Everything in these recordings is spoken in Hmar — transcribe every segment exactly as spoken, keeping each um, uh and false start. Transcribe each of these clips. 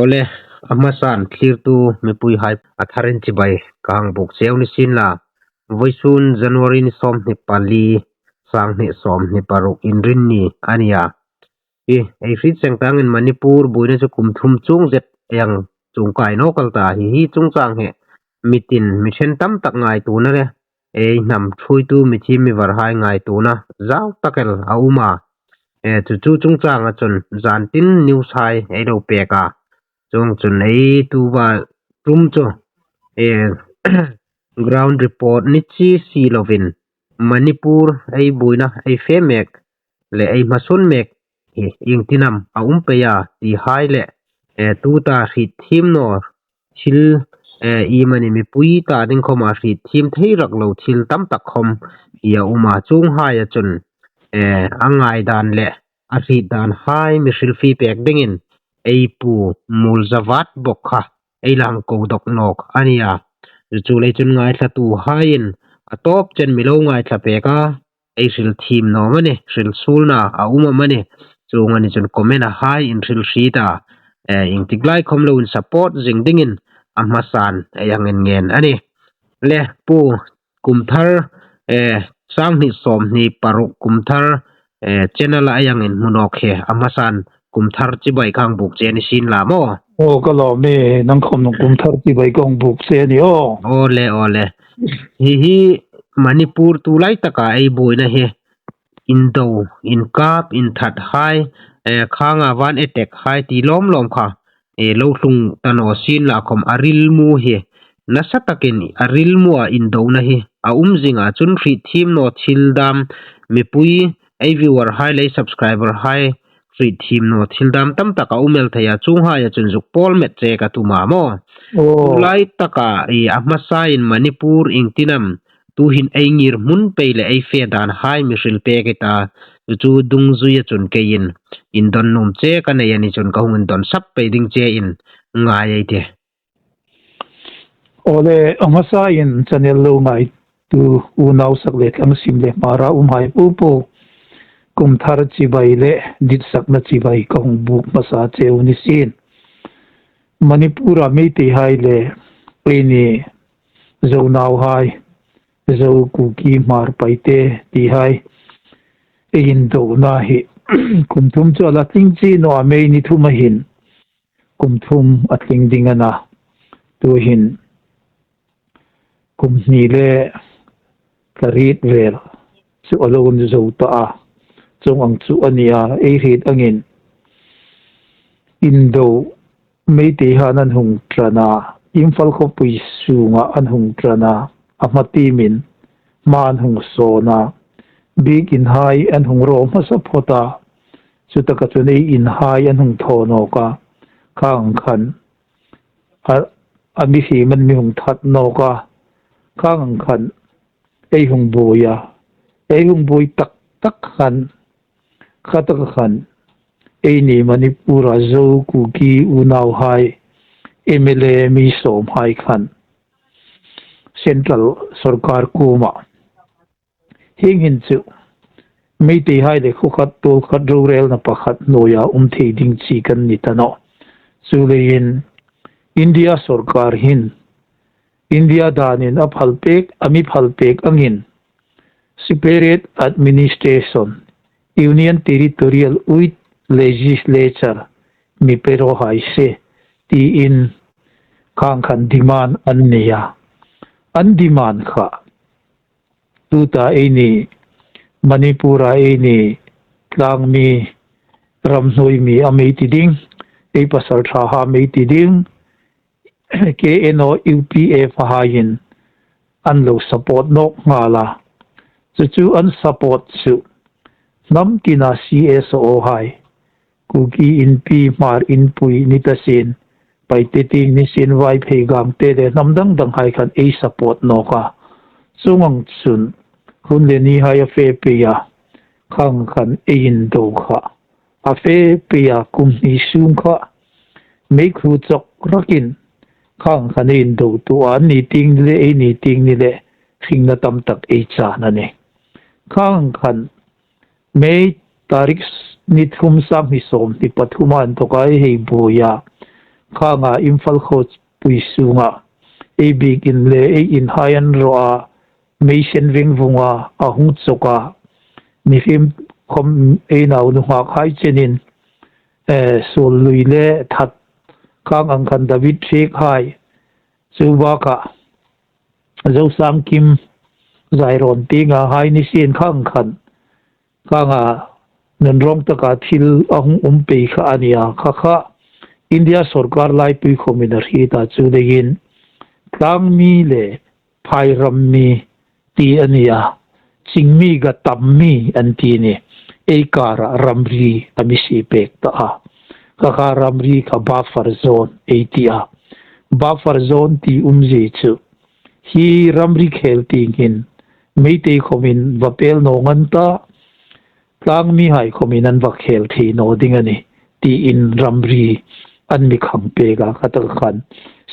Awle, a hmasan thlirtu mipuihai a tharin chibai ka hang buk cheu ni sien la. Vawisun January ni sawmhni pali, sanghni sawmhni paruk Inrinni a nia. Hi, ei hriet seng tangin Manipur buoina chu kum thum chuong zet ei hang chuong kai nawk el ta hi, hi chungchang hi mi tin, mi ṭhen tam tak ngaituona le ei hnam ṭhuoitu mi thiem mi varhai ngaituona zau tak el a um a. E, chu chu chungchanga chun zan tin news hai ei lo pek a. Chuong chun ei tuta ṭum chu, e, ground report ni chi si lovin Manipur ei buoina ei fe mek le ei hmasawn mek hi iengtin am a um pei a ti hai le, e, tuta hriet thiem naw thil, e, iemani mipui ta ding khawma hriet thiem thei rak lo thil tam tak khawm hi a um a, chuong haia chun, e, a ngai dan le a hriet dan hai mi hrilfie pek dingin ei pu Muolzavat bawk kha ei la hang ko dawk nawk a nia. Chu chu lei chun ngaithlatuhaiin a tawp chen mi lo ngaithla pek a, ei hril thiem naw amanih, hril suolna a um amanih, chuong a ni chun comment-a hai in hril hriet a, e, iengtik lai khawm lo in support zing dingin a hmasan ei hang inngen a nih. Le pu, kum thar, e, sanghni sawmhni paruk kum thar, e, channel-a ei hang inhmu nawk hi a hmasan kum thar chibai ka hang buk che ni sien la maw. Aw, ka lawm e, nang khawm nang kum thar chibai ka hang buk che ni aw. Awle, awle. Hi hi Manipur tu lai taka ei buoina hi indo, inkap, inthat hai, e, khanga van attack hai ti lawm lawm kha, e, lo tlung ta naw sien la khawm a rilmu hi nasa takin a rilmua indona hi a um zing a, chun hriet thiem naw thil dam mipui, ei viewer hai le subscriber hai hriet thiem naw thil dam tam tak a um el thei a, chuong haia chun zuk pawl met che ka tum a maw. Aw. Tu lai taka, e, a hmasain Manipur iengtin am tuhin ei ngirhmun pei le ei fe dan hai mi hril pek ei ta. Chu chu dungzuia chun keiin indon nuom che ka nei a ni chun ka hung indon sap pei ding chein ngai ei tih. Awle, a hmasain channel lo ngaitu unau sak le tlang sim le Hmara umhai popo kum thar chibai le ditsakna chibai ka hung buk hmasa cheu ni sien. Manipur-a Meiteihai le eini Zo nauhai, Zo, Kuki, Hmar, Paite ti hai ei indona hi kum thum chu a la tling chi naw a, May ni thuma hin kum thum a tling ding a na. Tuhin kum hni le thla riet vel chu a lo ni zo ta a. Chuong ang chu a nia, ei hriet angin indo Meiteihaiin an hung ṭan a, Imphal khawpui sunga an hung ṭan a, a hma tiemin hma an hung sawn a, biekinhai an hung raw hmasa phawt a, chutaka chun ei inhai an hung thaw nawk a, khang khan a, a mihriem an mi hung that nawk a, khang khan ei hung buoi a, ei hung buoi tak tak khan, kha taka khan eini Manipur-a Zo, Kuki unauhai, M L A mi sawmhai khan Central Sorkar kuoma hieng hin chu Meiteihai le khaw khat tuol khat, rorelna pakhat hnuoia um thei ding chi kan ni ta nawh. Chuleiin India Sorkar hin India danin a phal pek, a mi phal pek angin separate administration, Union Territorial with Legislature mi pe raw hai se tiin khang khan demand an nei a. An demand kha tuta eini Manipur-a eini tlangmi, ramhnuoi mi a mi ti ding, ei pasalṭhahai a mi ti ding, K N O U P F haiin an lo support nawk nghal a. Chu chu an support chu hnam tina C S O hai, Kuki Inpi, Hmar Inpui ni ta sien, Paite tieng ni sien, Vaiphei, Gangte le hnam dang danghai khan ei support nawk a. Chuong ang chun hun le nihai a fe pei a, khang khan ei indo kha a fe pei a, kum hni sung kha meikhu chawk rakin khang khan ei indo tu a, anni tieng ni le eini tieng ni le hringna tam tak ei chan a nih. Khang khan May tarik ni thum, sanghni sawmhni pathum a inthoka ei hei buoi a, khanga Imphal khawpui sunga ei biekin le ei inhai an rawh a, mei sen veng vunga a hung chawk a, mihriem khawm ei nau nunghak hai chenin, eh, suol lui le that khang ang khan David Thiek hai, chu baka Zosangkim, Zairawn tienga hai ni sien khang khan, khanga nunrawng taka thil a hung um pei kha a nia, kha kha India sawrkar laipui khawmin a hriet a, chu leiin tlangmi le phairam mi ti a nia, chingmi ga tam mi an ti ni, ei kara ramri a mi sie pek ta a, kha kha ramri kha buffer zone ei ti a, buffer zone ti umzie chu hi ramri khel tieng hin Meitei khawmin va pel naw ngan ta, tlangmi hai khawmin an va khel thei naw ding a nih, tiin ramri an mi khang pek a, kha taka khan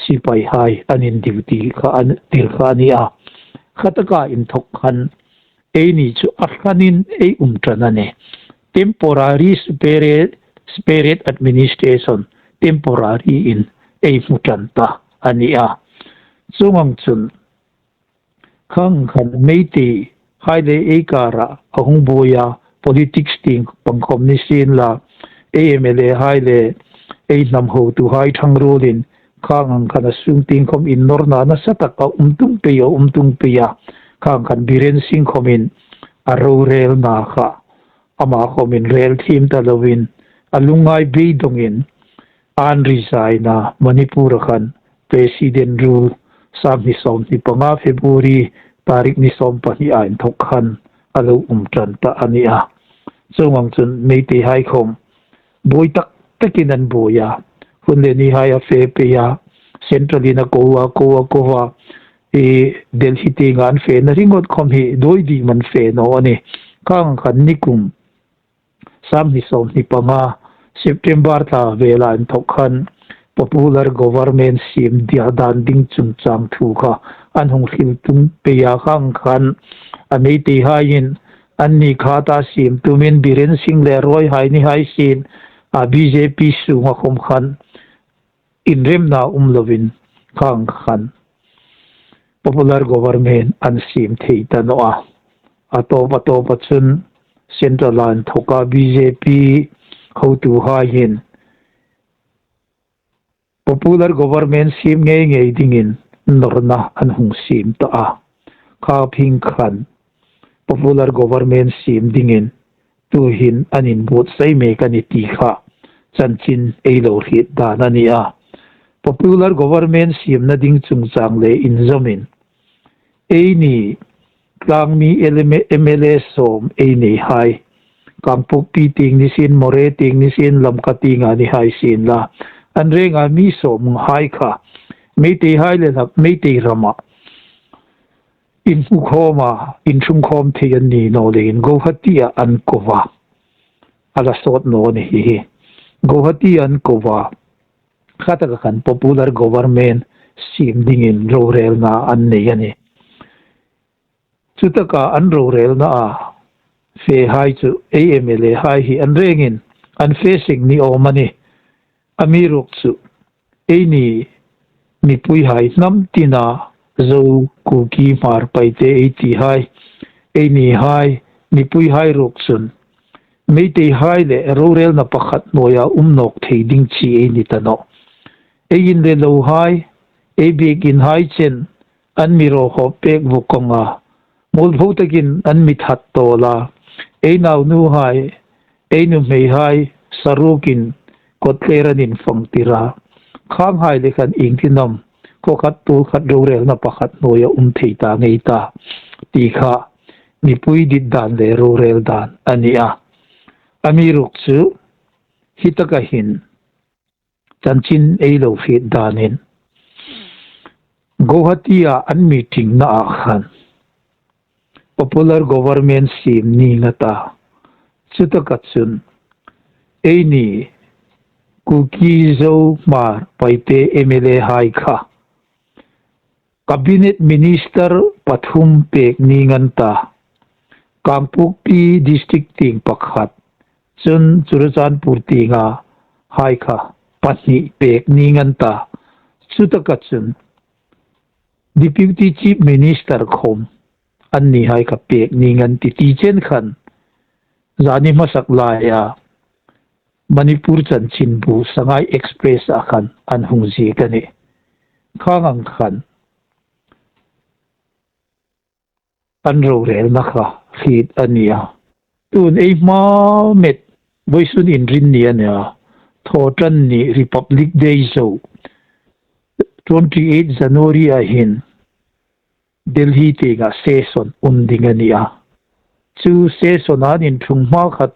sipai hai an induty kha an tir kha a nia. Kha taka inthok khan eini chu a hlanin ei um ṭan a nih. Temporary separate, separate administration, temporary in ei hmu ṭan ta a nia. Chuong ang chun khang khan Meitei hai le ei kara a hung buoi a, politics tieng pang khawm ni sien la, ei M L A hai le ei hnam hotuhai ṭhang ruolin khang ang khan a sung tieng khawm innawrna nasa tak a um tum pei a, um tum pei a, khang khan Biren Singh khawmin a rorelna kha ama khawmin rel thiem ta loin a lungngai beidongin an resign a, Manipur-a khan President rule sâng hni sawmhni panga February tarik ni sawmpahni a inthok khan a lo um ṭan ta a nia. Chuong ang chun Meitei hai khawm buoi tak takin an buoi a. Hun le ni hai a fe pei a, central-in a ko a, ko a, ko a, i Delhi tienga an fena ringawt khawm hi dawi ding am an fe naw a nih. Khang khan nikum sâng hni sawmhni panga September thla vela inthok khan popular government siem dia dan ding chungchang thu kha an hung hril tum pei a, khang khan a Meitei haiin anni khata siem tumin Biren Singh le ruoi hai ni hai sien a, B J P sunga khawm khan inremna um loin khang khan popular government an siem thei ta naw a. A tawp, a tawpa chun central-a inthoka B J P hotuhai hin popular government siem ngei ngei dingin nawrna an hung siem ta a. Kha phing khan popular government siem dingin tuhin an inbuotsai mek a nih ti kha chanchin ei lo hriet dan a nia. Popular government siemna ding chungchang le inzawmin eini tlangmi M L A sawm ei nei hai, Kangpokpi tieng ni sien, Moreh tieng ni sien, Lamka tienga ni hai sien la, an renga mi sawm hai kha Meitei hai le hlak Meitei rama inhmu khawma inṭhung khawm thei an ni naw leiin Guwahati-a an ko a. A la sawt naw a nih hi hi. Guwahati-a an ko a. Kha taka khan popular government siem dingin rorelna an nei a nih. Chutaka an rorelna a fe hai chu ei M L A hai hi an rengin an fe seng ni awm a nih. Amiruokchu eini mipui hai hnam tina Zo, Kuki, Hmar, Paite ei ti hai, eini hai mipui hai ruok chun Meitei hai le rorelna pakhat hnuoia um nawk thei ding chi ei ni ta nawh. Ei in le lo hai, ei biekin hai chen an mi raw hawp pek vawk ang a, muolpho takin an mi that tawl a, ei naunu hai, ei nuhmei hai sarukin kawtthler an infang tir a. Khang hai le khan iengtin am khaw khat tuol khat rorelna pakhat hnuoia um thei ta ngei ta ti kha mipui dit dan le rorel dan a ni a. Amiruokchu hi taka hin chanchin ei lo hriet danin Guwahati-a an meeting-na a khan popular government siem ni nga ta, chutaka chun eini Kuki, Zo, Hmar, Paite M L A hai kha Cabinet Minister pathum pek ni ngan ta, Kangpokpi District tieng pakhat, chun Churachandpur tienga hai kha pahni pek ning an ta. Chutaka chun Deputy Chief Minister khom annihai kha pek ning an ti ti chen khan zani hmasak laia Manipur chanchinbu Sangai Express a khan an hung ziek a nih. Khang ang khan an rorelna kha hriet a ni a. Tun ei hma met vawisun inrinni a nih a. Thawṭanni Republic Day zo twenty eight January a hin Delhi tienga session um ding a ni a. Chu session an inthung hma khat,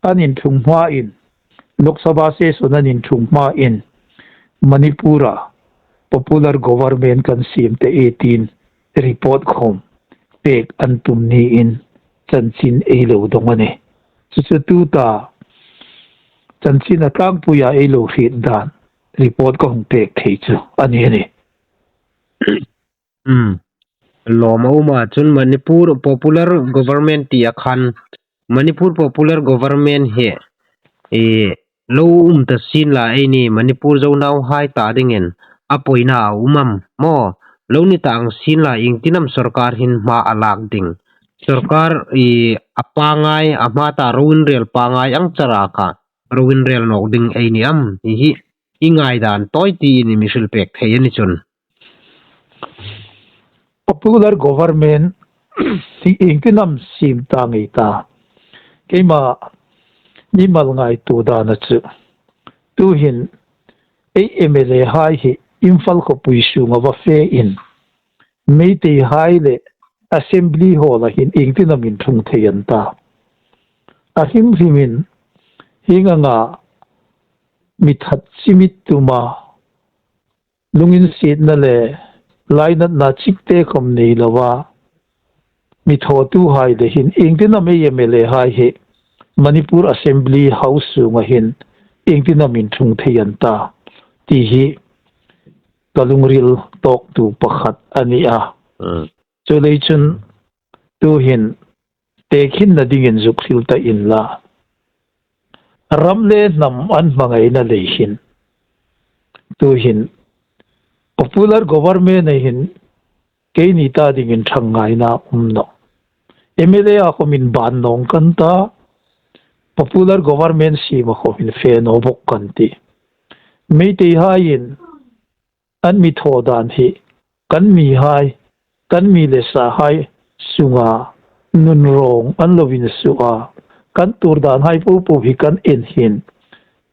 an inthung hma in, Lok Sabha session an inthung hma in, Manipura popular government kan siem ta e tiin report khom pek an tum niin chanchin ei lo dawng a nih. Chu chu tuta chanchin a tlangpuia ei lo hriet dan report ka hung pek thei chu a ni a nih. Hmm. Lawm a um a, chun Manipur popular government ti a khan, Manipur popular government hi, e, lo um ta sien la ei ni, Manipur zo nauhai ta dingin a poina a um am maw? Lo ni ta ang sien la iengtin am sorkar hin hma a lak ding? Sorkar i a pangngai, a hma ta ro inrel pangngai ang chara kha ro inrel nawk ding ei ni am? Hi hi i ngaidan tawi tiin i mi hril pek thei a ni chun. Popular government hi iengtin am siem ta ngei ta. Keima mimal ngaituo dana chu, tuhin ei M L A hai hi Imphal khawpui sunga va fe in, Meitei hai le Assembly Hall a hin iengtin am inthung thei an ta. A hrim hrimin hieng anga mi that chimit tuma lunginsietna le lainatna chikte khom nei lova mi thawtuhai le hin iengtin am ei M L A hai hi Manipur Assembly House sunga hin iengtin am inthung thei an ta ti hi ka lungril tawktu pakhat a ni a. Chuleiin chun tuhin tekhinna dingin zuk hril ta inla, ram le hnam an hmangaina lei hin, tuhin popular government a hin keini ta dingin ṭhang ngaina um nawh. M L A a khom inban nawng kan ta, popular government siema khom infe naw bawk kan tih. Meitei haiin an mi thaw dan hi kan mihai, kan mi le sahai sunga nunrawng an lo insuo a, kan tuor dan hai popo hi kan en hin,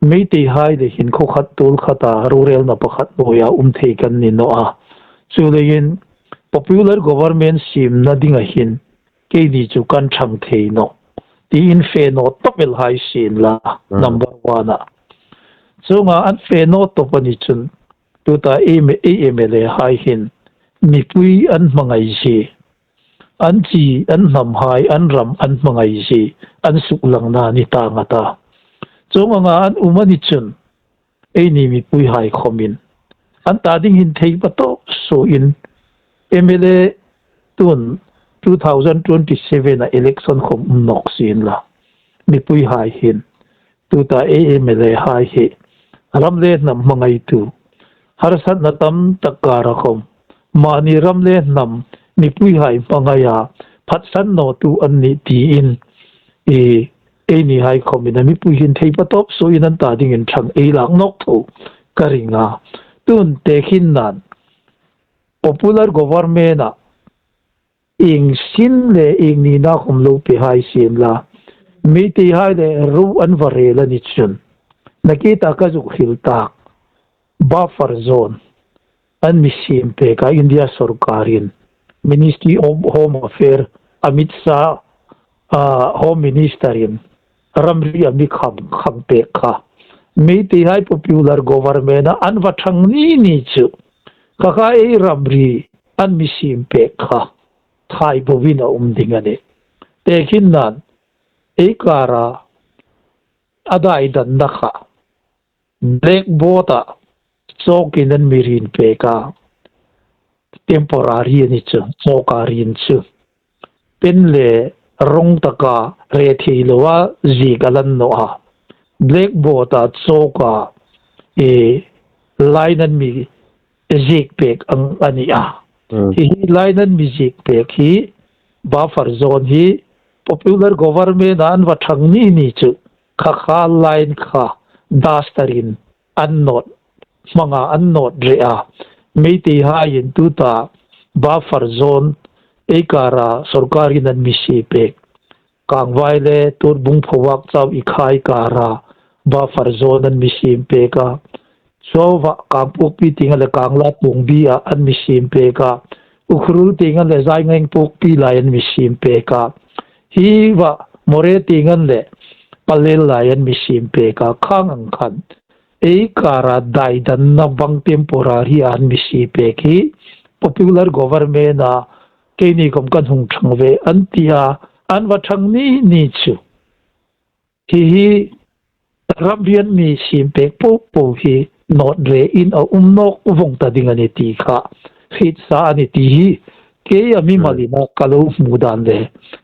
Meitei hai le hin khaw khat tuol khata rorelna pakhat hnuoia um thei kan ni naw a. Chuleiin popular government siemna dinga hin keini chu kan ṭhang thei nawh tiin fe naw tawp el hai sien la, number one a. Chuonga an fe naw tawp a ni chun, tuta ei M L A hai hin mipui an hmangai zie, an chi, an hnam hai, an ram an hmangai zie an suklangna ni ta ngat a. Chuong anga an um a ni chun, eini mipui hai khomin an ta ding hin thei patawp suoin M L A tun two thousand twenty-seven a election khom um nawk sien la, mipui hai hin tuta ei M L A hai hi ram le hnam hmangaitu, harsatna tam tak kara khom mani ram le hnam mipui hai hmangaia phatsan nawtu an nih tiin, e, eini hai khomin a mipui hin thei patawp suoin an ta dingin ṭhang ei lak nawk tho ka ring a. Tun tekhinnan popular government a ieng sin le ieng nina khom lo pe hai sien la, Meitei hai le ro an va rel a ni chun, nakie taka zuk hril tak, buffer zone an mi siem pek a, India sorkarin, Ministry of Home Affairs, Amit Shah, a, Home Minister in ramri a mi khang, khang pek kha. Meitei hai popular government a an va ṭhang ni ni chu, kha kha ei ramri an mi siem pek kha thai bovin a um ding a nih. Tekhinnan ei kara a daidanna kha blackboard a chawkin an mi rin pek a, temporary a ni chu, chawka rin chu. Pen le rawng taka re thei loa ziek a la ni naw a. Blackboard a chawka e, line an mi ziek pek ang a ni a. Hmm. Hi, hi line an mi ziek pek hi, buffer zone hi, popular government an va thang ni ni chu, kha kha line kha, duster-in an nawt, hmanga an nawt reh a. Meitei haiin tuta buffer zone ei kara sawrkarin an mi sie pek. Kangvai le Turbung Phowak Chau Ikhai kara buffer zone an mi siem pek a. Chuova Kangpokpi tieng le Kanglatongbi-a an mi siem pek a. Ukhrul tieng le Zaingainpokpi lai an mi siem pek a. Hiva Moreh tieng le Pallel lai an mi siem pek a. Khang ang khan ei kara daidanna bang temporary an mi sie pek hi popular government-a keini khom kan hung thang ve an ti a, an va thang ni ni chu. Hi hi ram rian mi siem pek po po hi nawt reh in a um nawk vong ta ding a nih ti kha hriet sa a nih ti hi kei a mi Hmm. malina ka lo hmu dan le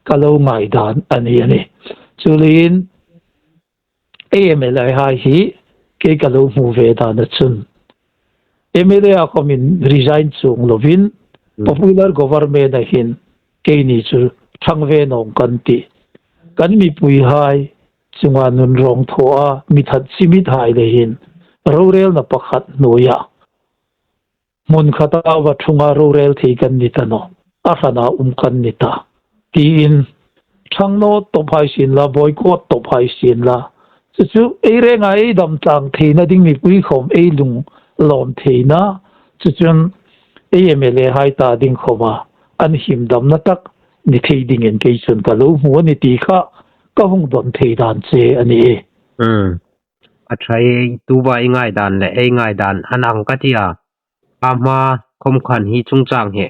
ka lo ngai dan a nih a nih. Chuleiin ei M L A hai hi kei ka lo hmu ve dan a chun M L A-a khomin resign chuong lovin Hmm. popular government-a hin keini chu thang ve nawng kan tih. Kan mipuihai chunga nun rawng thaw a, mi that chimit hai le hin rorelna pakhat hnuoia hmun khata va thunga rorel thei kan ni ta naw, a hrana um kan ni ta, tiin thang naw tawp hai sien la, boycott tawp hai sien la. Chu chu ei renga ei dam tlang theina ding, mipui khom ei lung lawm theina, chu chun ei M L A hai ta ding khoma an him damna tak ni thei dingin kei chun ka lo hmu a nih ti kha ka hung don thei dan che a nih. Hmm. A ṭha e, tuva i ngaidan le ei ngaidan an ang ka ti a. A hma khom khan hi chungchang hi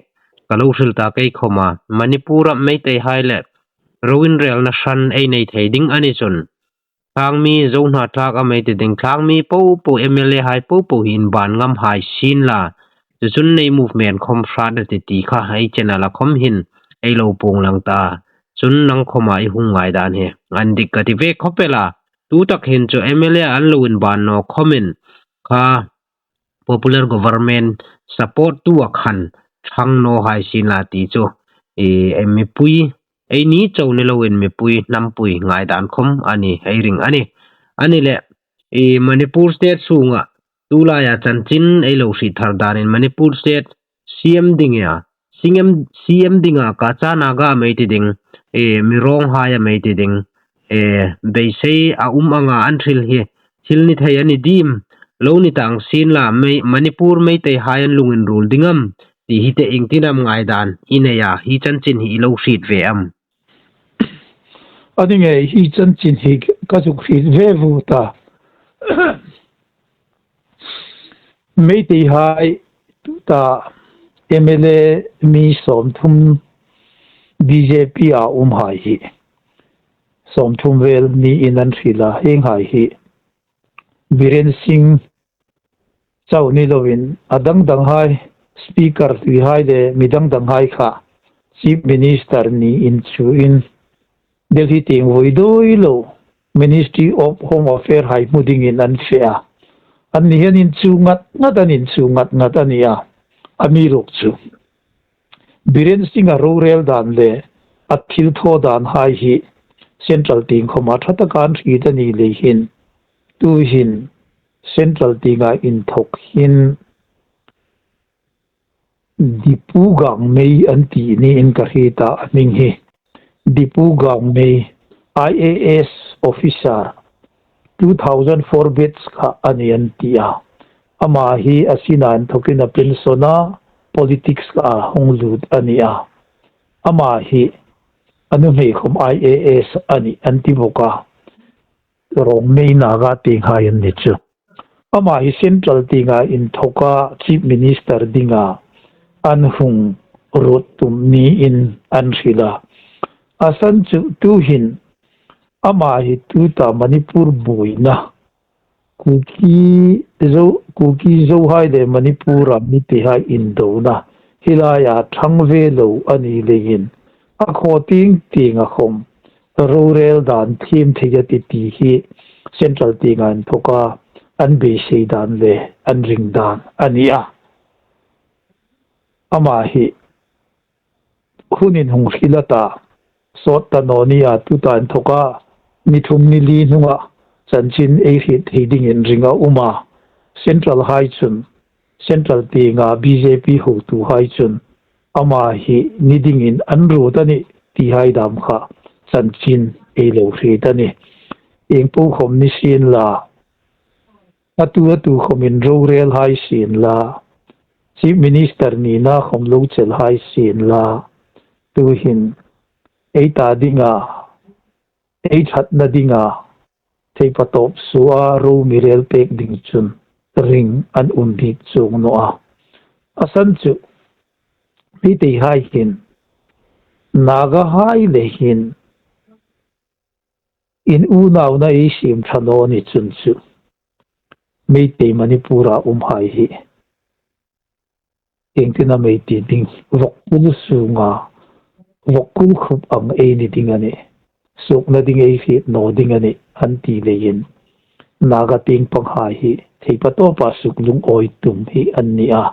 ka lo hril ta kei khoma. Manipur-a Meitei hai le roinrelna hran ei nei thei ding a ni chun, thlangmi Zo hnathlak a mi ti ding, thlangmi po po, M L A hai po po hi inban ngam hai sien la, chu chun ei movement khom hrat a tih ti kha ei channel-a khom hin ei lo puong lang ta. Chun nang khoma i hung ngaidan hi an dik ka ti ve khop el a. Tu tak hin chu M L A an lo inban naw khomin kha popular government support-tu a khan thang naw hai sien la ti chu, i, ei mipui, eini chau ni loin mipui hnampui ngaidan khom a ni, ei ring a nih. A ni le, i, Manipur State sunga tu laia chanchin ei lo hriet thar danin Manipur State C M ding a, C M, C M dinga Kacha Naga a mi ti ding, e, mi rawng hai a mi ti ding, e, beisei a um anga an hril hi, thil ni thei a ni dim, lo ni tang sien la, Mei-, Manipur Meitei hai an lung inruol ding am, ti hi te iengtin am ngaidan i nei a, hi chanchin hi i lo hriet ve am? A ni ngei, hi chanchin hi ka zuk hriet ve vut a. Meitei hai tuta M L A mi sawmthum B J P-a um hai hi. Sawmthum vel niin an hril a, hieng hai hi. Biren Singh chau ni loin a dang dang hai, speaker hlui hai le mi dang dang hai kha Chief Minister niin chuin Delhi tieng voi doi lo Ministry of Home Affairs hai hmu dingin an fe a. Anni hian inchu ngat ngat an inchu ngat ngat a ni a. Amiruokchu Biren Singh-a rorel dan le a thil thaw dan hai hi Central tieng khoma ṭha taka an hriet a ni lei hin, tu hin Central tienga inthawk hin Dipu Gangmei an ti niin ka hriet a, a hming hi. Dipu Gangmei, I A S officer, two thousand four batch kha a ni an ti a. Ama hi a sina inthawkin a pension a, politics kha a hung lut a ni a. Ama hi a nuhmei khom I A S a ni an ti bawk a. Rongmei Naga tieng hai an ni chu. Ama hi Central tienga inthawka Chief Minister dinga an hung ruot tum niin an hril a. A san chu tu hin ama hi tuta Manipur buoina, Kuki Zo, Kuki Zo hai le Manipur-a mi te hai indona hi laia thang ve lo a ni leiin a khaw tieng tienga khom rorel dan thiem thei a ti ti hi Central tienga inthawka an beisei dan le an ring dan a ni a. Ama hi hun inhung hril a ta, sawt ta naw nia, tuta inthawka ni thum ni li hnunga chanchin ei hriet thei dingin ring a um a. Central hai chun, Central tienga B J P hotuhai chun ama hi ni dingin an ruot a nih tihai dam kha chanchin ei lo hriet a nih. Ieng po khawm ni sien la, a tu a tu khawmin rorel hai sien la, Chief Minister nina khawm lo chel hai sien la, tuhin ei ta dinga, ei ṭhatna dinga, thei patawp suoa ro mi rel pek ding chun ring an um bik chuong naw a. A san chu, Meiteihai hin, Nagahai le hin, inunauna ei siem ṭha naw ni chun chu, Meitei Manipura umhai hi, iengtin am ei ti ding, vawkkul sunga, vawkkul khup ang ei ni ding a nih. Suokna ding ei hriet naw ding a nih, an ti leiin. Naga tieng panghai hi, thei patawpa suk lungawi tum hi an ni a.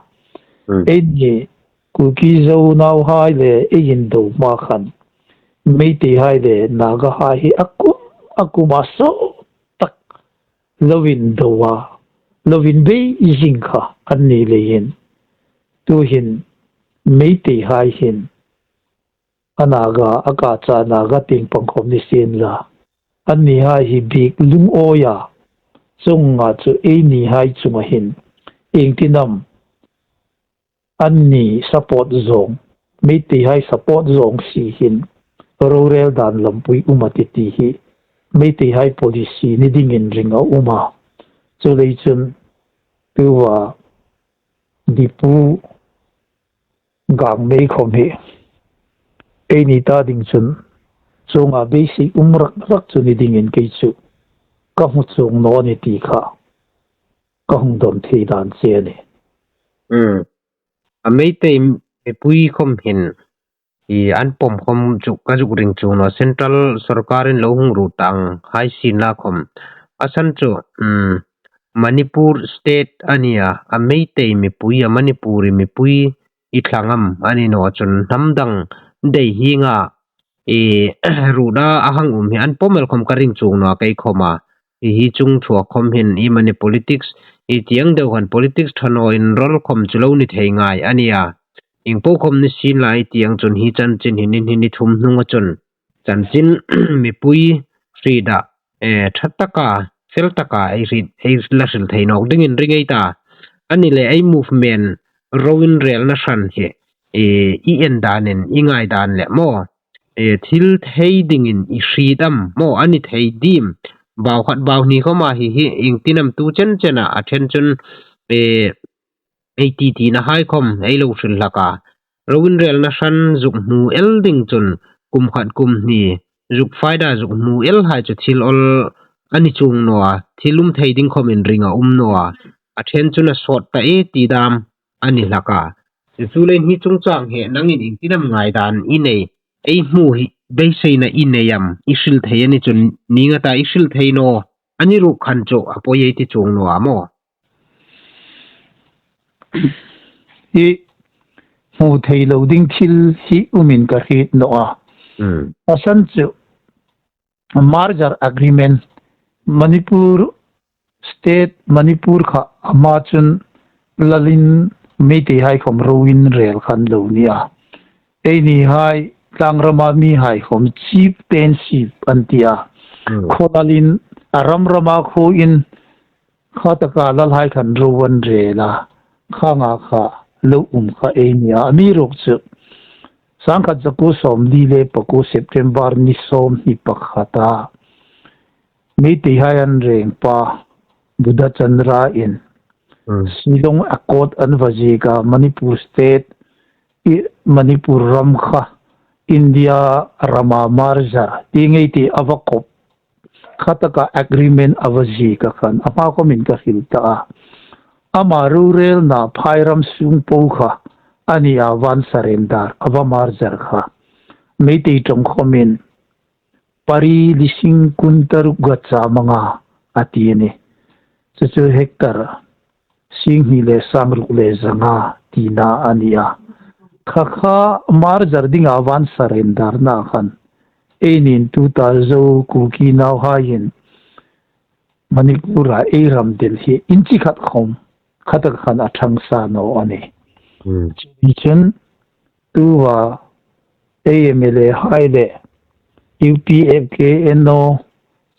Hmm. Ei ni, Kuki Zo nauhai le ei indo hma khan, Meiteihai le Nagahai hi a kum, a kuma sawt tak lo indo a, lo inbei zing kha an ni leiin. Tuhin Meiteihai hin a Naga, a kacha Naga tieng pang khawm ni sien la, annihai hi bik lungawia, chuonga chu einihai chunga hin iengtin am anni support zawng, Meiteihai support zawng si hin rorel dan lampui um a tih ti hi Meiteihai policy ni dingin ring a um a. Chuleiin chun tuta Dipu Gangmei khawm hi eini ta ding chun chuonga basic um rak rak chu ni dingin kei chu ka hmu chuong naw ni ti kha ka hung dawn thei dan che a nih. Hmm. A Meitei mipui khawm hin, i, an pawm khawm chu ka zuk ring chuong naw, Central Sawrkarin lo hung ruot ang hai sien la khawm. A san chu, hmm, Manipur State a nia, a Meitei mipui, a Manipuri mipui i thlang am a ni naw chun hnam dang dei hienga, i, ruotna a hang um hi an pawm el khawm ka ring chuong naw kei khawma. I, hi chung thuok khawm hin i mani politics, i tieng deu khan politics ṭha naw inrol khawm chu lo ni thei ngai a nia. Ieng po khawm ni sien la i tieng chun hi chanchin hi ni, hi ni thum hnunga chun chanchin mipui hrieta, eh, ṭha taka, fel taka ei hriet, ei la hril thei nawk dingin ring ei ta. A ni le ei movement ro inrelna hran hi, eh, i en danin, i ngai dan le maw, eh, thil thei dingin i hriet am maw, a ni thei diem. Bau khat bau hni khawma hi hi iengtin am tu chen chena a ṭhen chun, eh, ei ti tina hai khawm ei lo hril hlak a. Ro inrelna hran zuk hmu el ding chun kum khat kum hni zuk faida zuk hmu el hai chu thil awl a ni chuong naw a, thil um thei ding khawmin ring a um naw a. A ṭhen chun a sawt ta e ti dam a ni hlak a. Chuleiin hi chungchang hi nangin iengtin am ngaidan i nei, ei hmu hi beiseina i nei am, i hril thei a ni chun ning a ta i hril thei naw a ni ruok khan chu a poi ei ti chuong naw a maw. I hmu thei lo ding thil hi umin ka hriet naw a. Hmm. A san chu merger agreement, Manipur State, Manipur kha ama chun lalin Meiteihai khawm ro inrel khan lo nia. Einihai tlangrama mihai khawm chieftainship an tia. Hmm. Khaw lalin a ram rama khuoin kha taka lalhai khan ro an rel a, khanga kha lo um kha ei nia. Amiruokchu sangkhat zakuo sawmli le pakuo September ni sawmhni pakhata Meiteihai an rengpa Buddha Chandra in, hmm, Shillong Accord an va ziek a, Manipur State, i, Manipur ram kha India rama merger ti ngei ti a va kop kha taka agreement a va ziek a khan, a hma khawmin ka hril ta a. Ama rorelna phairam sung po kha a nia, van surrender, a va merger kha. Meitei ṭawng khawmin pari lising kun taruk ga cha manga a ti a nih. Chu chu hectare sing hni le sang ruk le zanga tina a ni a. Kha kha merger dinga van surrenderna khan eini tuta Zo Kuki nauhaiin Manipur-a ei ram del hi inchi khat khom kha tak khan a thang sa naw a nih. Chun tuta ei M L A hai le U P F, K N O,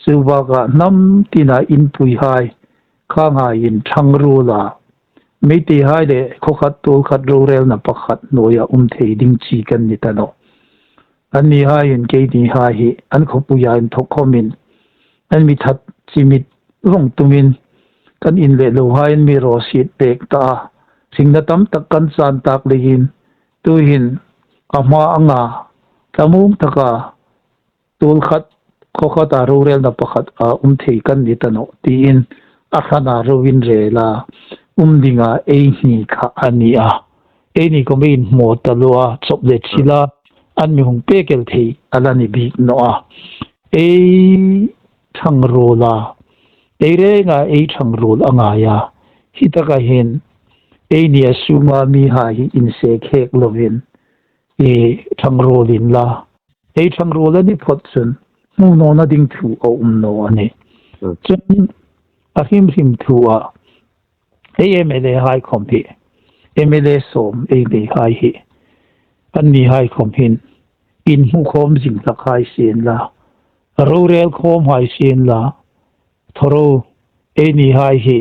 chu baka hnam tina inpuihai kha ngaiin thang ruola Meiteihai le khaw khat tuol khat rorelna pakhat hnuoia um thei ding chi kan ni ta nawh. Annihaiin keinihai hi an khawpuia inthok khomin an mi that chimit vawng tumin kan in le lohai an mi raw siet pek ta a. Hringna tam tak kan chan tak leiin tuhin a hma anga thlamuong taka tuol khat khaw khata rorelna pakhat a um thei kan ni ta nawh tiin a hrana ro inrela um dinga ei hni kha a ni a. Eini khom ei inhmaw ta lo a, chawp le chila an mi hung pek el thei a la ni bik naw a. Ei thang ruola, ei renga ei thang ruol a ngai a. Hi taka hin eini a sunga mihai hi inse khek lovin ei thang ruol inla, ei thang ruol a ni phot chun hmu nawna ding thu a um naw a nih. Chun a hrim hrim thua ei M L A hai khom hi, M L A sawm ei nei hai hi, annihai khom hin inhmu khawm zing tak hai sienla, rorel khawm hai sienla, thawro, einihai hi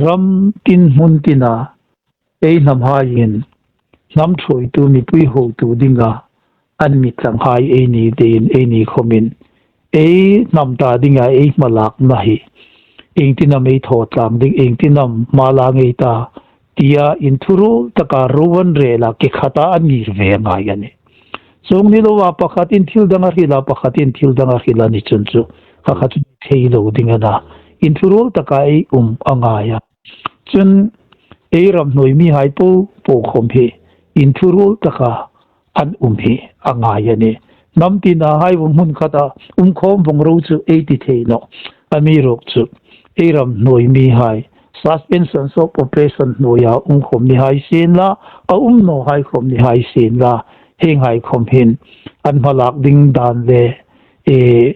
ram tin hmun tina ei hnamhaiin hnam thuoitu mipui hotu dinga an mi tlanghai ei ni leiin eini khomin ei hnam ta dinga ei hmalakna hi iengtin am ei thaw tlang ding, iengtin am hma la ngei ta tia inthuruol taka ro inrela ke khata a ngir ve a ngai a nih. Chuong ni loa pakhatin thil dang a hrila, pakhatin thil dang a hrila ni chun chu kha kha chu thei lo ding a na. Inthuruol taka ei um a ngai a. Chun ei ram hnuoi mihai po po khom hi inthuruol taka an um hi a ngai a nih. Hnam tinahai vawng hmun khata um khawm vawng ro chu ei ti thei nawh. Amiruokchu ei ram hnuoi mihai, suspension of operation hnuoia um khom ni hai sienla, a um naw hai khom ni hai sienla, hienghai khom hin an hmalak ding dan le, e,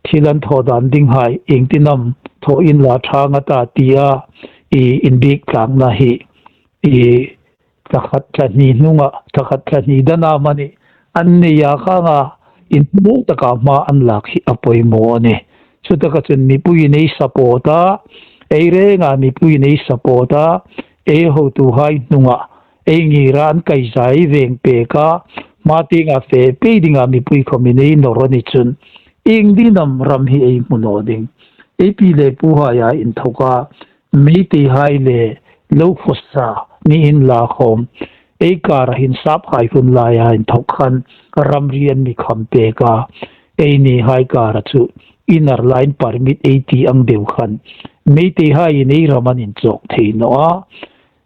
thil an thaw dan dinghai iengtin am thaw inla ṭha ngei ta tia ei inbiek tlangna hi, ei thakhat thla hni hnunga, thakhat thla hni dana mani an nei a khanga inthuruol taka hma an lak hi a poimaw a nih. Chutaka chun mipuiin ei support a, ei renga mipuiin ei support a, ei hotuhai hnunga ei ngir a, an kaizai veng pek a, hma tienga fe pei dinga mipui khomin ei nawr a ni chun iengdin am ram hi ei hmu naw ding. Ei pi le puhaia inthoka Meiteihai le lo khawsa ni inla khom, ei kara hin saphai hun laia inthok khan ramri an mi kham pek a, einihai kara chu inner line permit ei ti ang deu khan Meiteihaiin ei ram an inchawk thei naw a,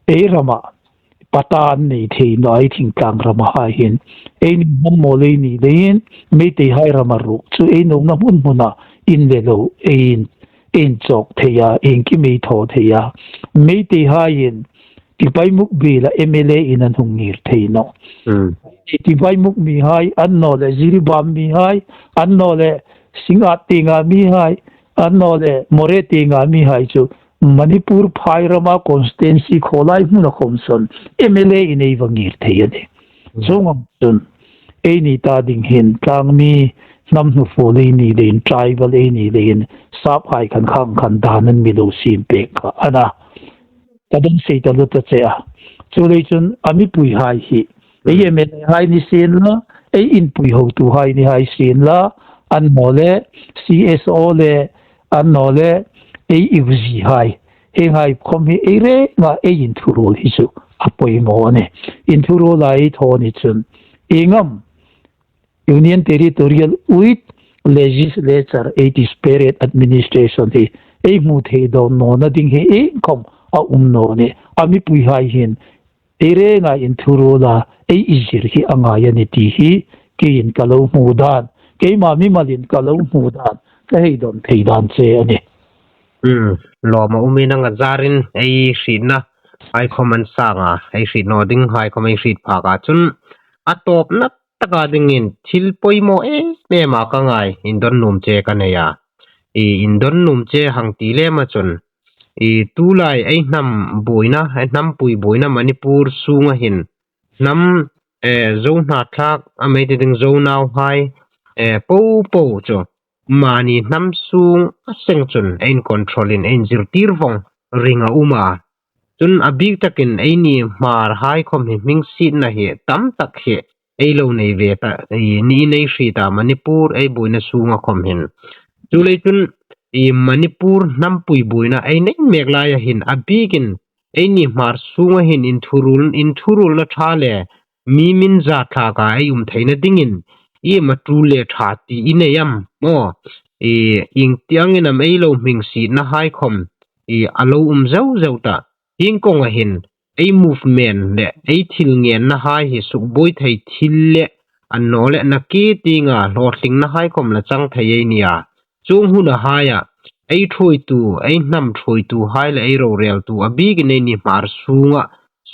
ei rama patta an nei thei naw a, ei thingtlang ramahai hin. Eini hnam mawl ei ni leiin Meiteihai rama ruok chu ei nuomna hmun hmuna in le lo ei in, ei inchawk thei a, iengkim ei thaw thei a. Meiteihaiin Tipaimukh biela M L A in an hung ngir thei nawh. Tipaimukh mihai, annawleh Jiribam mihai, annawleh Singngat tienga mihai, annawleh Moreh tienga mihai chu Manipur phai rama constituency khawlai hmuna khom saw M L A in ei va ngir thei a nih. Chuong ang chun eini ta ding hin tlangmi hnam hnufuol ei ni leiin, tribal ei ni leiin, saphai khan khang khan dan an mi lo siem pek kha a na. Ka dang sei ta lo ta che a. Chuleiin chun a mipuihai hi ei M L A hai ni sienla, ei inpui hotuhai ni hai sienla, annawleh C S O le, annawleh ei U G hai, hienghai khom hi ei renga ei inthuruol hi chu a poimaw a nih. Inthuruola ei thaw ni chun ieng am Union Territory with Legislature, ei ti separate administration hi ei hmu thei dawn nawna ding hi iengkhom a um naw a nih. A mipuihai hin ei renga inthuruola ei zir hi a ngai a nih ti hi keiin ka lo hmu dan, keima mimalin ka lo hmu dan, ka hei dawn thei dan che a nih. Hmm, lawm a um in ang a zarin ei hrietna hai khawm an sang a, ei hriet naw ding hai khawm ei hriet phak a chun a tawpna taka dingin thil poimaw em em a ka ngai, indawn nuom che ka nei a. I indawn nuom che hang ti lem a chun, i tulai ei hnam buoina, ei hnampui buoina Manipur sunga hin hnam, eh, Zo hnathlak a mei ti ding Zo nauhai, eh, po po chu mani hnam sung a seng chun ei incontrol in ei inzirtir vawng ring a um a. Chun a bik takin eini Hmar hai khawm hi hmingsietna hi tam tak hi ei lo nei ve ta, i, niin ei hriet a Manipur ei buoina sunga khawm hin. Chuleiin chun i Manipur hnampui buoina ei nei mek laia hin a bikin eini Hmar sunga hin inthurul, inthuruolna ṭha le mi min zathlaka ei um theina dingin i ma tul le ṭha ti i nei am maw? I, ieng tiangin am ei lo hmingsietna hai khawm i a lo um zau zau ta. Hieng kawnga hin ei movement le ei thil ngenna hai hi sukbuoi thei thil le annawleh nakie tienga hlawtlingna hai khawm la chang thei ei nih a. Chuong huna haia ei ṭhuoitu, ei hnam ṭhuoitu hai le ei roreltu a bikin eini Hmar sunga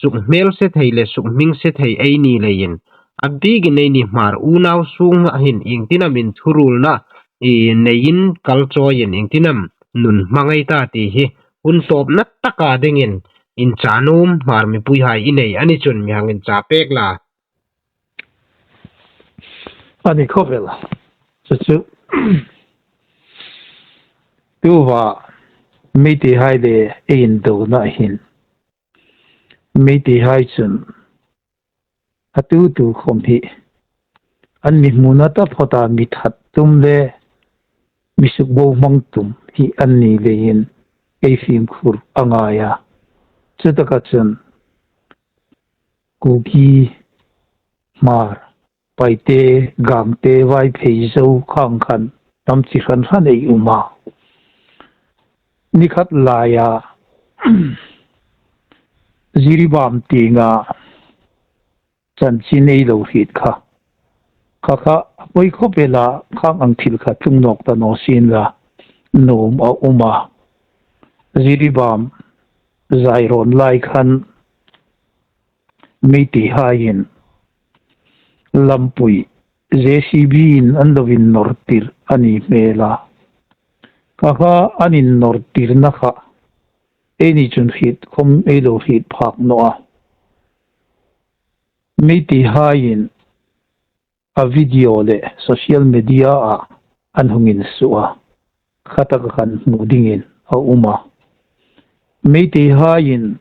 sukhmel se thei le sukhming se thei ei ni leiin a bikin eini Hmar unau sunga hin ieng tin am inthuruolna i neiin kal chawiin ieng tin am nun hmangai ta ti hi hun tawpna taka dingin inchah nuom Hmar mipui hai i nei a ni chun mi hang inchah pek la. A ni khawp el. Chu chu. Tuta Meitei hai le ei indona hin Meitei hai chun a tu tu khawm hi an mi hmuna taphawta mi that tum le mi sukbohmang tum hi an ni leiin ei fimkhur a ngai a. Chutaka chun Kuki, Hmar, Paite, Gangte, Vaiphei, Zo khang khan tam chi hran hran ei um a. Ni khat laia Jiribam tienga chanchin ei lo hriet kha. Kha kha a poi khawp el a, khang ang thil kha tlung nawk ta naw sien la nuom a um a. Jiribam zai rawn lai khan Meitei haiin lampui J C B in an lo innawr tir a ni hmel a. Kha kha an innawr tirna kha eini chun hriet khawm ei lo hriet phak naw a. Meitei haiin a video le social media-a an hung insuo a, khataka khan hmu dingin a um a. Meitei haiin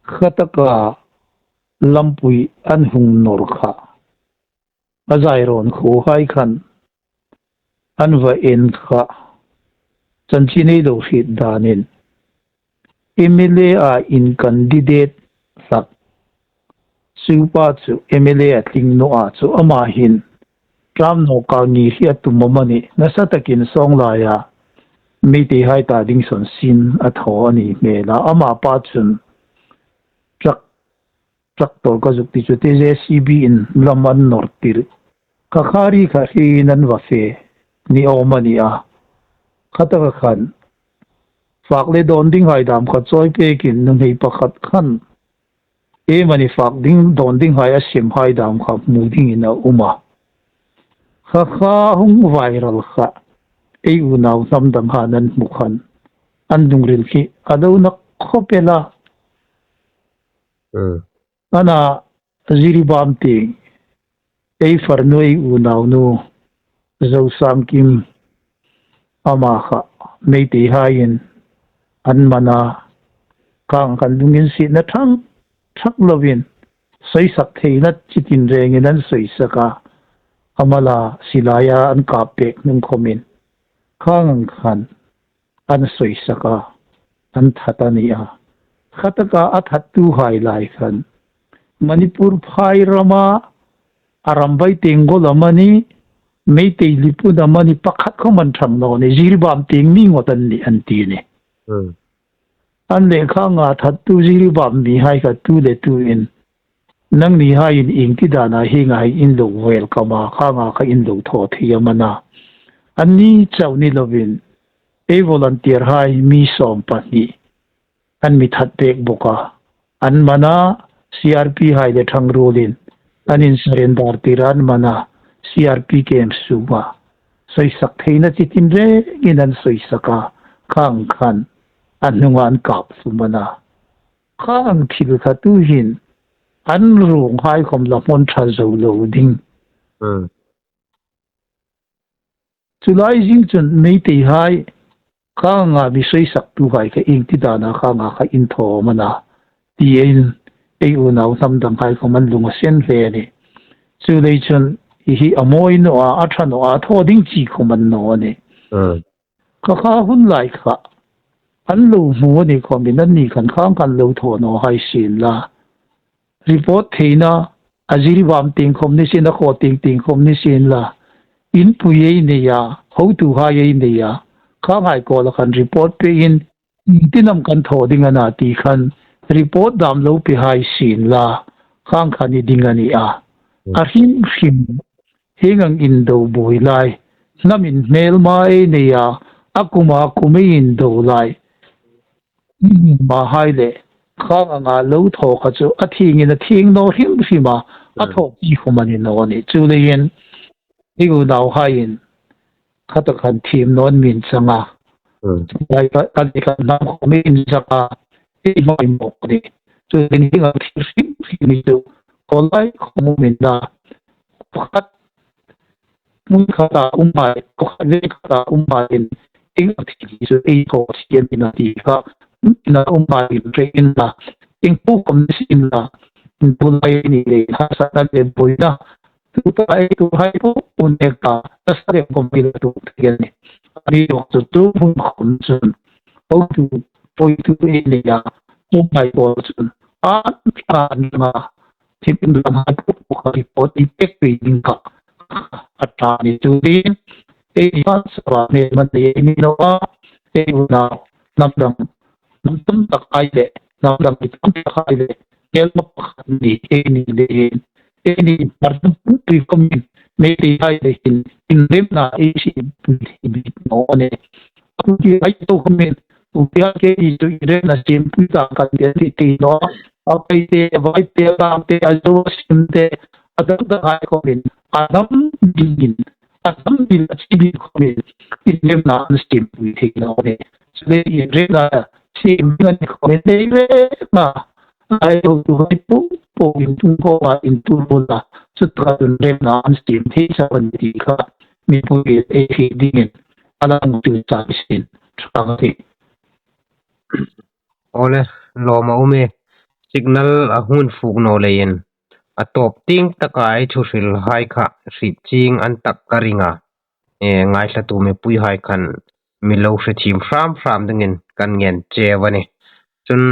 khataka lampui an hung nawr kha a zai rawn khuo hai khan an va en kha, chanchin ei lo hriet danin M L A-a in candidate hlak chu pa chu M L A a tling naw a, chu ama hin term nawka ngei hi a tum amanih, nasa takin sawng laia Meitei hai ta ding sawn sin a thaw a ni hmel a. Ama pa chun truck, tractor ka zuk ti chu te J C B in lam an nawr tir. Kha kha ri kha hriin an va fe ni awm a ni a. Khataka khan fak le dawn ding hai dam kha chawi pekin nuhmei pakhat khan emani fak ding dawn ding hai a sem hai dam kha hmu dingin a um a. Kha kha hung viral kha ei unau hnam dang han an hmu khan an lungril khi a lo na khawp el a. Hmm. Ana Jiribam tieng ei farnu, ei unaunu Zosangkim, ama kha Meitei haiin an man a, khang khan lunginsietna thang thak lovin sawisak theina chi tin rengin an sawisak a, ama la silaia an kap pek hnung khawmin khang khan an sawisak a, an that a ni a. Khataka a thattu hai lai khan Manipur phai rama a Arambai Tenggol amanih, Meitei Lipun amanih, pakhat khawm an ṭhang naw ni, Jiribam tieng mi ngawt an nih an ti ni. Hmm. An leh khanga thattu Jiribam mihai kha tu le tuin, nangnihaiin ieng ti dana hienga hin in lo welcome a, khanga kha in lo thaw thei am a na. Anni chau ni lovin, Ei volunteer hai mi sawm pahni an mi that pek bawk a. An man a, C R P hai le thangruolin an insurrender tir a, an man a, C R P camp sunga. Sawisak theina chi tinrengin an sawisak a, khang khan an hnunga an kap hlum a na. Khang thil kha tuhin an ruong hai khom la hmang ṭha zo lo ding. Hmm. Chu lai zing chun Meitei hai khanga mi sawisaktu hai kha ieng ti dana khanga kha in thaw am a na tiin ei unau hnam dang hai khom an lung a sen hle a nih. Chu lai chun hi hi a mawi naw a, a ṭha naw a, thaw ding chi khom an naw a nih. Hmm. Kha kha hun lai kha an lo hmu a ni khomin anni khan khang khan lo thaw naw hai sien la. Report theina a Jiribam tieng khom ni sien, a khaw tieng tieng khom ni sien la. Inpui ei nei a, hotuhai ei nei a, khang hai kuoma khan report pein, ieng tin am kan thaw ding a na ti khan report dam lo pe hai sien la, khang khan i ding a ni a. A hrim hrim hieng ang indo buoi lai, hnam in hmelma ei nei a, a kuma kum ei indo lai. Hma hai le, khang anga lo thaw kha chu a thiengin a thieng naw hrim hrim a, a thaw chi khom a ni naw a nih. Chu leiin, ei unau haiin, kha tak khan thiem naw an min chang a. Hmm. Lai ka, kan ti kan hnam khom ei inzak a, ei hmai mawk a nih. Chu leiin hieng ang thil hrim hrim hi chu, khaw lai khom um inla, pakhat hmun khata um hai, pakhat veng khata um haiin, ieng ang thil hi chu ei thaw thiem a ni ti kha, hmun tina um haiin hre inla, ieng po khom ni sien la, tulai ni le, harsatna le buoina, tuta ei tuhai po, un ek ta, nasa le khom ei la tuok thei a nih. A ni ruok chu tu hmun khom chun, hotu, poitu ei nei a, um hai po chun, an, an nga, thip inrem hai po po kha report ei pek pei ding kha a ṭha ni chu ding. Ei ni pan sava hmel man nei ei ni naw a, ei unau hnam dang, hnam tam tak hai le, hnam dang i tam tak hai le, hmelma pakhat ni ei ni leiin, ei ni par tum pui khomin, Meitei hai le hin inremna ei siempui thei bik naw a nih. Kuki hai to khomin, kuki hai ke i chu inremna siempui ta kan ti ti ti naw. A Paite, a Vaite, a Tangte, a Zo, a Simte, a dang dang hai khomin, a hnam dingin, a hnam ding a chi ding khomin, inremna an siempui thei naw a nih. Chu le inremna siem ding a ni khomin nei ve ma. Ai lo tu hai po po in tung ko a in tu lo la. Chu taka inremna an siem thei sa a ni ti kha mipui ei hriet dingin a lang tu sa sin ṭha ka ti. Awle, lawm a um e, signal a hung fuk naw leiin, a tawp tieng taka ei thuhril hai kha hriet chieng an tak ka ring a. E, ngaithlatu mipui hai khan mi lo hre thiem hram hram dingin kan ngen cheu a nih. Chun,